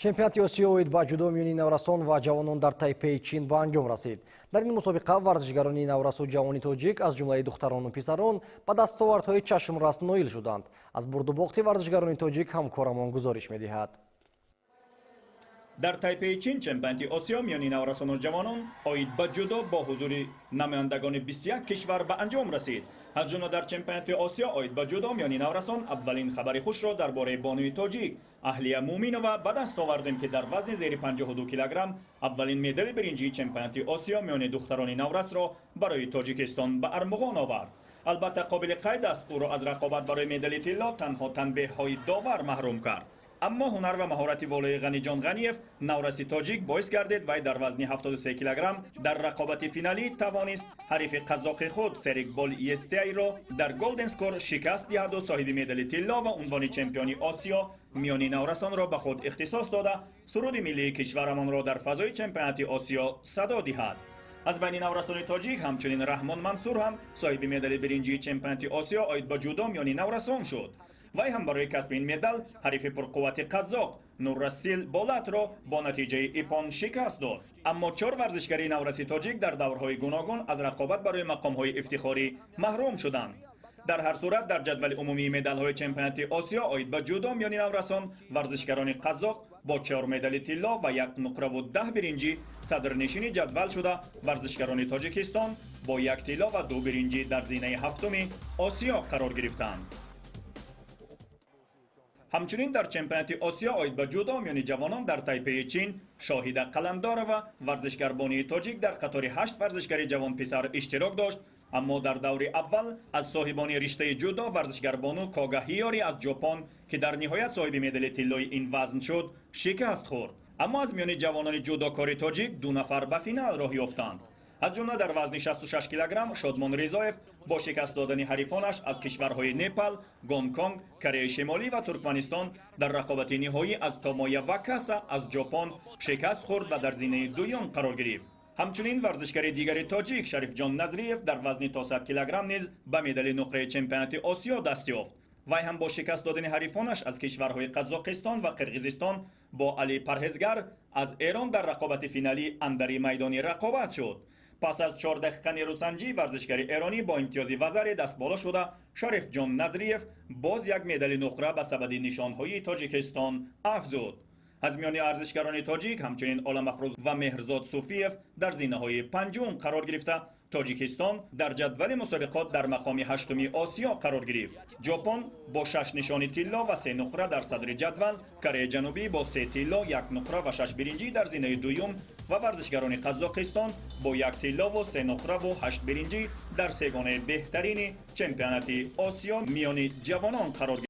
Чемпионати Осиё оид ба ҷудо миёни наврасон ва ҷавонон дар Тайпеи Чин ба анҷом расид. Дар ин мусобиқа варзишгарони наврасу ҷавони тоҷик, аз ҷумлаи духтарону писарон, ба дастовардҳои чашмрас ноил шуданд. Аз бурдубохти варзишгарони тоҷик ҳамкорамон гузориш медиҳад. Дар Тайпеи Чин чемпионати Осиё миёни наврасону ҷавонон оид ба ҷудо бо ҳузури намояндагони 21 кишвар ба анҷом расид. Аз ҷумла дар чемпионати Осиё оид ба ҷудо миёни наврасон аввалин хабари хушро дар бораи бонуи тоҷик Аҳлия Муъминова ба даст овардем, ки дар вазни зери 52 килограмм аввалин медали биринҷии чемпионати Осиё миёни духтарони наврасро барои Тоҷикистон ба армуғон овард. Албатта, қобили қайд аст, ӯро аз рақобат барои медали тилло танҳо танбеҳҳои довар маҳрум кард. Аммо ҳунар ва маҳорати волои Ғаниҷон Ғаниев, навраси тоҷик, боис гардид, вай дар вазни 73 килограмм дар рақобати финалӣ тавонист ҳарифи қазоқи худ Серикбол Естейро дар голден скор шикаст диҳаду соҳиби медали тилло ва унвони чемпиони Осиё миёни наврасонро ба худ ихтисос дода, суруди миллии кишварамонро дар фазои чемпионати Осиё садо диҳад. Аз байни наврасони тоҷик ҳамчунин Раҳмон Мансур ҳам соҳиби медали биринҷии чемпионати Осиё оид ба ҷудо миёни наврасон шуд. Вай ҳам барои касби ин медал ҳарифи пурқуввати қазоқ Нуррасил Болатро бо натиҷаи иппон шикаст дод. Аммо чор варзишгари навраси тоҷик дар даврҳои гуногун аз рақобат барои мақомҳои ифтихорӣ маҳрум шуданд. Дар ҳар сурат, дар ҷадвали умумии медалҳои чемпионати Осиё оид ба ҷудо миёни наврасон варзишгарони қазоқ бо чор медали тилло ва як нуқраву 10 биринҷӣ садрнишини ҷадвал шуда, варзишгарони Тоҷикистон бо як тилло ва ду биринҷӣ дар зинаи ҳафтуми Осиё қарор гирифтанд. Ҳамчунин дар чемпионати Осиё оид ба ҷудо миёни ҷавонон дар Тайпеи Чин Шоҳида Қаламдорова, варзишгарбонии тоҷик, дар қатори ҳашт варзишгари ҷавонписар иштирок дошт, аммо дар даври аввал аз соҳибони риштаи ҷудо, варзишгарбону Кога Ҳиёри аз Ҷопон, ки дар ниҳоят соҳиби медали тиллои ин вазн шуд, шикаст хӯрд. Аммо аз миёни ҷавонони ҷудокори тоҷик ду нафар ба финал роҳ ёфтанд. Аз ҷумла дар вазни 66 килограмм Шодмон Ризоев бо шикаст додани ҳарифонаш аз кишварҳои Непал, Гонконг, Кореяи Шимолӣ ва Туркманистон дар рақобати ниҳоӣ аз Томоя Вакаса аз Ҷопон шикаст хӯрд ва дар зинаи дуюм қарор гирифт. Ҳамчунин варзишгари дигари тоҷик Шарифҷон Назриев дар вазни то 100 килограмм низ ба медали нуқраи чемпионати Осиё даст ёфт. Вай ҳам бо шикаст додани ҳарифонаш аз кишварҳои Қазоқистон ва Қирғизистон бо Али Парҳезгар аз Эрон дар рақобати финалӣ андари майдони рақобат шуд. Пас аз 4 дақиқа нерӯсанҷӣ варзишгари эронӣ бо имтиёзи вазаре дастболо шуда, Шарифҷон Назриев боз як медали нуқра ба сабади нишонҳои Тоҷикистон афзуд. Аз миёни арзишгарони тоҷик ҳамчунин Оламафрӯз ва Меҳрзод Суфиев дар зинаҳои панҷум қарор гирифта, Тоҷикистон дар ҷадвали мусобиқот дар мақоми ҳаштуми Осиё қарор гирифт. Ҷопон бо шаш нишони тилло ва се нуқра дар садри ҷадвал, Кореяи Ҷанубӣ бо се тилло, як нуқра ва шаш биринҷӣ дар зинаи дуюм ва варзишгарони Қазоқистон бо як тиллову се нуқраву ҳашт биринҷӣ дар сегонаи беҳтарини чемпионати Осиё миёни ҷавонон қарор.